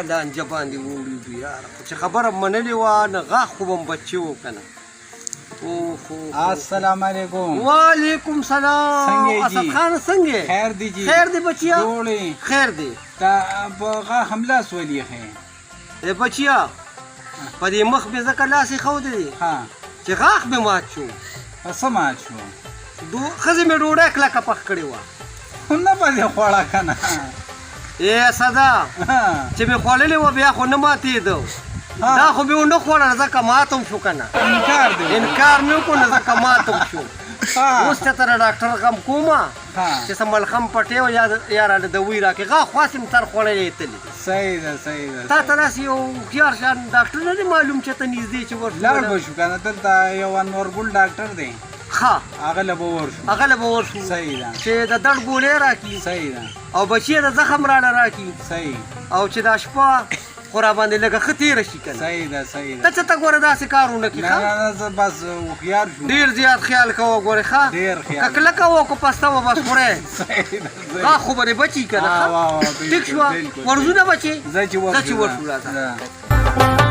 په لانجه باندې ووړېدو یاره، خو چې خبره منلې وه نو غاښ خو به م بچي و که نه. السلام علیکم. وعلیکم سلام. څنګه یې جی؟ اسد خان څنګه یې؟ خیر دی جی. خیر دی بچیا. جوړ یې؟ خیر دی. تا په غاښ هم لاس ولي ښې؟ ای بچیا، په دې مخ مې ځکه لاس ایښودی دی چې غاښ مې مات شو. په څه مات شو؟ ښځې مې ډوډۍ کلکه پخ کړې وه. خو نه به دې خوړه که نه؟ ای اسده، چې مې خوړلې وه بیا خو نه ماتېده، دا خو مې ونه خوړله ځکه ماتم شو که نه. انکار دی. انکار مې وکړو نو ځکه ماتم شو. اوس ته تر ډاکټر غم کومه چې څه ملخم پټی او یا راله دوی راکړي، غاښ خو هسې مې تر خوړلی تللی دی. صحیح ده، صحیح ده. تا ته داسې یو هوښیار شان ډاکټر نه دی معلوم چې ته نږدې چې ورشو؟ لاړ به شو که نه، دلته یو انور ګل ډاکټر دی. ښه، هغه له به ورشو. هغه له به ورشو. صحیح ده. چې د درد ګولۍ راکړي. صحیح ده. او بچی د زخم راله راکړي. صحیح. او چې دا شپه خو را باندې لږه ښه تېره شي که نه. صحیح ده، صحیح ده. ته څه ته ګوره داسې کار ونه کړي. نه نه نه، زه بس هوښیار شوم. ډېر زیات خیال کوه ګورې. ښه، ډېر خیال. که کلکه وه که پسته وه بس خورې. صحیح ده. غاښ خو به دې بچي که نه. ښه، ټیک شوه؟ ورځو نه بچې؟ زه چې ورشو راځه.